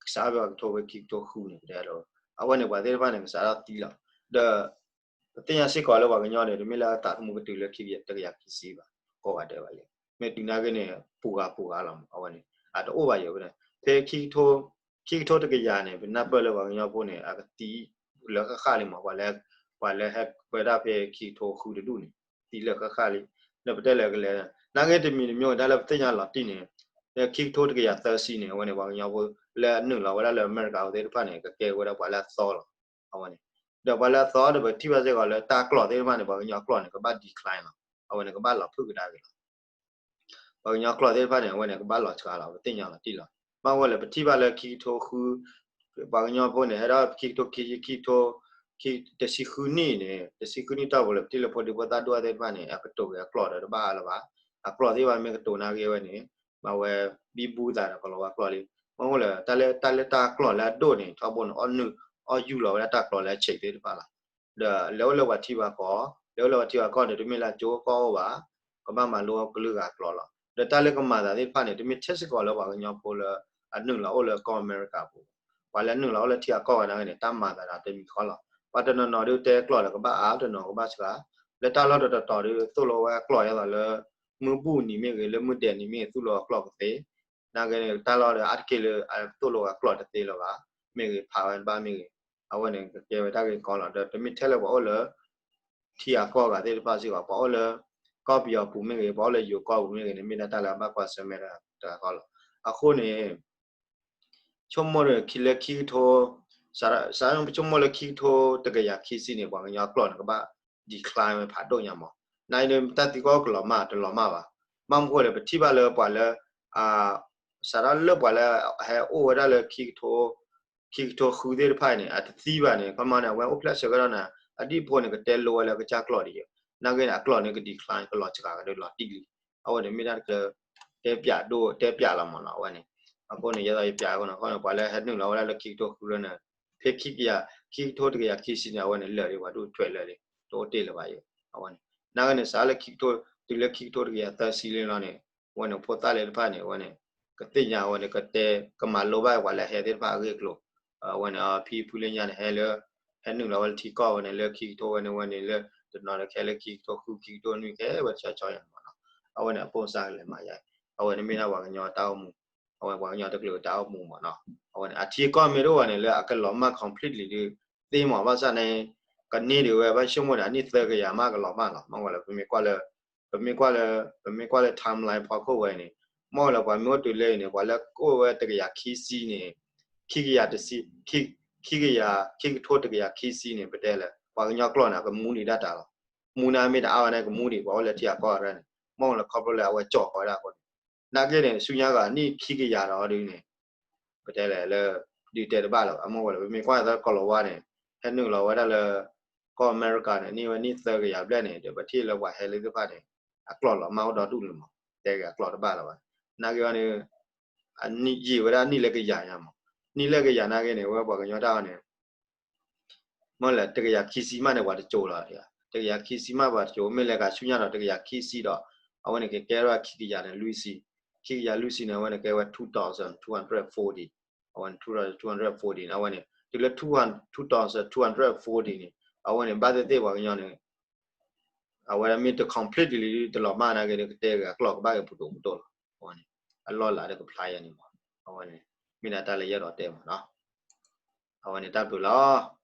ကစးဖဲပှၤကထိဖဲခံကထိဃုန့ၣ် ပတဲလၢ အဝဲန့ၣ်ပှၤသ့ၣ်တဖၣ်န့ၣ် ကစးထီၣ်သံလီၤ. ဒီး ပသ့ၣ်ညါစ့ၢ်ကီးလၢပှၤကညီန့ၣ် တမ့ၢ်လၢသးသမူကတုၤလၢခံကယၤတကယၤခံဆံဘၣ်, ကိးဂၤဒဲးဘၣ်လံ, မ့ၢ်တုၤနာ်က့န့ၣ် ပူၤဂၤပူၤဂၤလီၤမး အဝဲန့ၣ် အတအိၣ်ဘၣ်ယဲၢ်ဝဲန့ၣ် ဖဲခံကထိ ခံကထိတကယၤန့ၣ် ပနၢ်ပၢၢ်လၢပှၤကညီဖိန့ၣ် အကသံလၢဃၣ်ဃၣ်လံမး, ပှၤလၢ ပှၤလၢဟဲပၢတၢ်ဖဲခံကထိဃုတဒူၣ်န့ၣ် သံလၢဃၣ်ဃၣ်လံ, ဒီးပတဲလၢကလဲၤ နာ်က့တမံၤတမံၤ တၢ်လၢပသ့ၣ်ညါလီၤတံၢ်န့ၣ် လၢခံကထိတကယၤသၢဆံန့ၣ် အဝဲန့ၣ် ပှၤကညီဖိလၢအနုာ်လီၤဝဲဒၣ်လၢအမဲရကၤအဝဲသ့ၣ်တဖၣ်န့ၣ် ကကဲဝဲဒၣ်ပှၤလၢအသီလီၤ, အဝဲန့ၣ်, ဒီးပှၤလၢအသီဒီး ပထံၣ်ဘၣ်စ့ၢ်ကီးလၢတၢ်ကျိာ်သ့ၣ်တဖၣ်န့ၣ် ပှၤကညီကျိာ်န့ၣ် ကဘၣ် decline လီၤ, အဝဲန့ၣ် ကဘၣ်လီၤဖုၣ်ကဒါက့ၤလီၤ ပှၤကညီကျိာ်သ့ၣ်တဖၣ်န့ၣ် အဝဲန့ၣ် ကဘၣ်လီၤစှၤလီၤ ပသ့ၣ်ညါလီၤတံၢ်လီၤ, ဘၣ်ဝဲလၢ ပထံၣ်ဘၣ်လၢခံကထိဃု ပှၤကညီဖိန့ၣ် ဟဲဒီးခံကထိခံဆံ ခံကထိ တဆံဃုနံၣ်န့ၣ် တဆံဃုနံၣ်တီၢ်ပူၤလၢ ပထံၣ်လၢဖိဒံဖိသၣ်ဒိၣ်သ့ၣ်တဖၣ်န့ၣ် အကတိၤက့ၤအကျိာ်ဒီးတဘၣ်အါလၢၤဘၣ်, အကျိာ်သ့ၣ်တဖၣ်မ့ၢ်ကတိၤနာ်က့ဝဲန့ၣ် မ့ၢ်ဝဲ ဘံဘူသးဒီးကလီၤဝါကျိာ်လံ, မ့ၢ်အိၣ်လၢ တၢ်လၢတၢ်ကျိာ်လၢအဒိၣ်န့ၣ် ထီဘိန့ၣ် အီၣ်နုာ် အီၣ်ယူၢ်လီၤဝဲဒၣ်တၢ်ကျိာ်လၢအဆံးသ့ၣ်တဖၣ်လီၤ, ဒီးလဲၤအိၣ်လၢပှၤထံပှၤကီၢ် လဲၤအိၣ်လၢပှၤထံပှၤကီၢ်န့ၣ် တမ့ၢ်လၢအကၠိကီၢ်အိၣ်ဘၣ်, ကဘၣ်မၤလိကလုာ်ဂၤကျိာ်လီၤ, ဒီးတၢ်လၢကမၤသးသ့ၣ်တဖၣ်န့ၣ် တမ့ၢ်ထဲစ့ၢ်ကီးလၢပှၤကညီဖိလၢ အနုာ်လီၤအိၣ်လၢကီၢ်အမဲရကၤပူၤ, ပှၤလၢအနုာ်လီၤအိၣ်လၢထံဂၤကီၢ်ဂၤနာ်က့န့ၣ် တၢ်မၤသးဒီးတမံၤဃီလီၤ, ပှၤတနီၤနီၤဒုးတဲကျိာ်ဒီးကဘၣ်အါ တနီၤကဘၣ်စှၤ, လၢတၢ်လီၢ်တတီၤတီၤဒုး သိၣ်လိဝဲကျိာ်အသးလၢ မုၢ်ဘူၣ်နံၤမ့ၢ်ဂ့ၤ လၢမုၢ်ဒဲးနံၤမ့ၢ်ဂ့ၤ သိၣ်လိအကျိာ်ကသ့, နာ်က့န့ၣ် တၢ်လီၢ်ဒီးအါတက့ၢ်လၢအသိၣ်လိအကျိာ်တသ့လၢၤဘၣ်, မ့ၢ်ဂ့ၤဖးဝဲတဘၣ်မ့ၢ်ဂ့ၤ, အဝဲန့ၣ် ကကဲဝဲတၢ်ဂ့ၢ်ကီလီၤ, ဒီးတမ့ၢ်ထဲလၢပှၤအိၣ်လၢ ထံဂၤကီၢ်ဂၤသ့ၣ်တဖၣ်စ့ၢ်ကီး ပှၤအိၣ်လၢ ကီၢ်ပယီၤပူၤမ့ၢ်ဂ့ၤ ပှၤအိၣ်လၢယိၤကီၢ်ပူၤမ့ၢ်ဂ့ၤန့ၣ် မ့ၢ်ဒၣ်တၢ်လၢအဘၣ်ကွၢ်ဆၢၣ်မဲာ်တဂၤကီလီၤ, အဃိန့ၣ် ဆိကမိၣ်ဒီးခံလၢခံကထိ စး ဆိကမိၣ်လၢခံကထိတကယၤခံဆံန့ၣ် ပှၤကညီကျိာ်န့ၣ် ကဘၣ် decline ဝဲဖးဒိၣ်ညါမး, နာ်က့န့ၣ် တၢ်သံကွၢ်ကလီၤမၢ် တလီၤမၢ်ဘၣ်, ဘၣ်မနုၤဃိလဲၣ် ပထံၣ်ဘၣ်လၢပှၤလၢ အ စးထီၣ်လၢပှၤလၢဟဲအိၣ်ဝဲဒၣ်လၢ ခံကထိဃုသ့ၣ်တဖၣ်အံၤန့ၣ် အတသံဘၣ်န့ၣ် ခီမီန့ၣ် အဝဲအိၣ်ဖျဲၣ်ဆၢကတီၢ်န့ၣ် အဒံၣ်ဖိန့ၣ် ကတဲလိဝဲလၢကစၢ်ကျိာ်ဒ်အံၤ, နာ်က့န့ၣ် အကျိာ်န့ၣ်က decline ကလီၤစှၤကဒီးလီၤတံၢ်လံ, အဝဲန့ၣ်မ့ၢ်ဒၣ်တၢ်လၢ တဲပၠးဒိၣ် တဲပၠးလီၤမးနီၤ အဝဲန့ၣ်, အဃိန့ၣ် ယဲသိးယပၠးအဃိန့ၣ် ပှၤလၢဟဲနုာ်လီၤဝဲဒၣ်လၢခံကထိဃုလၢန့ၣ် ဖဲခံကယၤ ခံကထိတကယၤခံဆံန့ၣ် အဝဲန့ၣ်လၢာ်ဒံးပှၤဒိၣ်ထွဲးလၢာ်လံ, တအိၣ်တ့ၢ်လၢၤဘၣ်ယဲ, အဝဲန့ၣ် နာ်က့န့ၣ် စးလၢခံကထိ တုၤလၢခံကထိတကယၤသၢဆံလံလီၤန့ၣ်, အဝဲန့ၣ် ဖိသၣ်လၢတဖၣ်န့ၣ် အဝဲန့ၣ် ကသ့ၣ်ညါအဝဲန့ၣ် ကတဲ ကမၤလိဘၣ်ပှၤလၢအဟဲသ့ၣ်တဖၣ်အဂ့ၢ်အကျိၤ, အဝဲန့ၣ် ဖံဖုလၢညါန့ၣ် ဟဲလၢ ဟဲနုာ်လီၤဝဲလၢထံကီၢ်ဝဲန့ၣ် လၢခံကထိဝဲန့ၣ်ဝဲန့ၣ်လၢ တနီၤဒီးခဲလၢခံကထိဃု ခံကထိနွံ ခဲဝဲတဆီဆီယါန့ၣ်မးနီၤ, အဝဲန့ၣ် အပိၢ်စၢ်ကလဲၤမၤယါ, အဝဲန့ၣ်မ့ၢ်ဒၣ်ပှၤကညီတၢ်အိၣ်မူ, အဝဲပှၤကညီတကလုာ်တၢ်အိၣ်မူမးနီၤ, အဝဲန့ၣ် အထံအကီၢ်မ့ၢ်တအိၣ်ဘၣ်န့ၣ် လၢအကလီၤမၢ် completely ဒုး သ့မး ဘၣ်ဆၣ်န့ၣ် ကန့ၢ်ဒံးဝဲ ဘၣ်ဆိကမိၣ်န့ၣ် အနံၣ်သၢကယၤမးကလီၤမၢ်လီၤ, မ့ၢ်ဝဲလၢ ပမ့ၢ်ကွၢ်လၢ ပမ့ၢ်ကွၢ်လၢ ပမ့ၢ်ကွၢ်လၢ timeline ဖီခိၣ်ဝဲအံၤန့ၣ်, မ့ၢ်ဝဲလၢပှၤမ့ၢ်အိၣ်တုၤလၢအံၤန့ၣ် ပှၤလၢကအိၣ်ဝဲတကယၤခံဆံန့ၣ်, ခံကယၤတဆံ, ခံ ခံကယၤ ခံကထိတကယၤခံဆံန့ၣ် ပတဲလၢ ပှၤကညီကျိာ်န့ၣ် ကမူဒံးဒၣ်တၢ်လီၤ, မူန့ၣ်မ့ၢ်တအါဝဲန့ၣ် ကမူဒံး ပှၤအိၣ်လၢထံဂၤကီၢ်ဂၤန့ၣ်, မ့ၢ်ဝဲလၢခီဖျိလၢအဝဲကၠီၣ်ဃီဝဲဒၣ်အဃိန့ၣ်, နာ်က့န့ၣ် ဆူညါဂၤနံၣ်ခံကယၤဒီးဒုးန့ၣ် ပတဲလဲၣ်လၢ ဒုးတဲတဘၣ်လၢၤဘၣ်, မ့ၢ်ဝဲလၢ ပမ့ၢ်ကွၢ်သးကီၢ်လီၤဝါန့ၣ် ဟဲနုာ်လီၤဝဲဒၣ်လၢ ကီၢ်အမဲရကၤန့ၣ် နံၣ်ဝဲနံၣ်သၢကယၤဘျဲၣ်န့ၣ် ဒီးပထံၣ်လၢပှၤဟဲလၢသ့ၣ်တဖၣ်န့ၣ် အကျိာ်လီၤမၢ်အိၣ်ဒီဒူၣ်လံမး, တဲက့ၤအကျိာ်တဘၣ်လၢၤဘၣ်, နာ်က့န့ၣ် အနံၣ်ယံာ်ဝဲဒၣ်နံၣ်လၢကယၤညါမး, နံၣ်လၢကယၤနာ်က့န့ၣ် ဝဲပှၤကညီတၢ်အီၤန့ၣ် မ့ၢ်လၢတကယၤခံဆံမးန့ၣ် ပှၤတကၠိလီၤ, တကယၤခံဆံမးပှၤတကၠိ, မ့ၢ်လဲၤကဆူညါဒီးတကယၤခံဆံဒီး အဝဲန့ၣ်ကကဲထီၣ်ခံကယၤန့ၣ်လွံၢ်ဆံ, ခံကယၤလွံၢ်ဆံန့ၣ် အဝဲန့ၣ်ကဲဝဲ two thousand two hundred forty, အဝဲန့ၣ် two thousand two hundred forty န့ၣ် အဝဲန့ၣ် တုၤလၢ two thousand two hundred forty န့ၣ် အဝဲန့ၣ် ဘၣ်သ့ၣ်သ့ၣ်ပှၤကညီန့ၣ် အဝဲဒၣ်မ့ၢ်တ completely တလီၤမၢ်နာ်က့န့ၣ် ကတဲဂ့ၤအကျိာ်ကဘၣ်ဂ့ၤပဒိၣ်ပဒိၣ်လီၤ, အဝဲန့ၣ် အလီၢ်လၤဒီးကဖျါယဲန့ၣ်မး, အဝဲန့ၣ် မ့ၢ်ဒၣ်တၢ်လၢယအဲၣ်ဒိးတဲမးနီၤ, အဝဲန့ၣ်တၢ်ဘျုးလီၤ.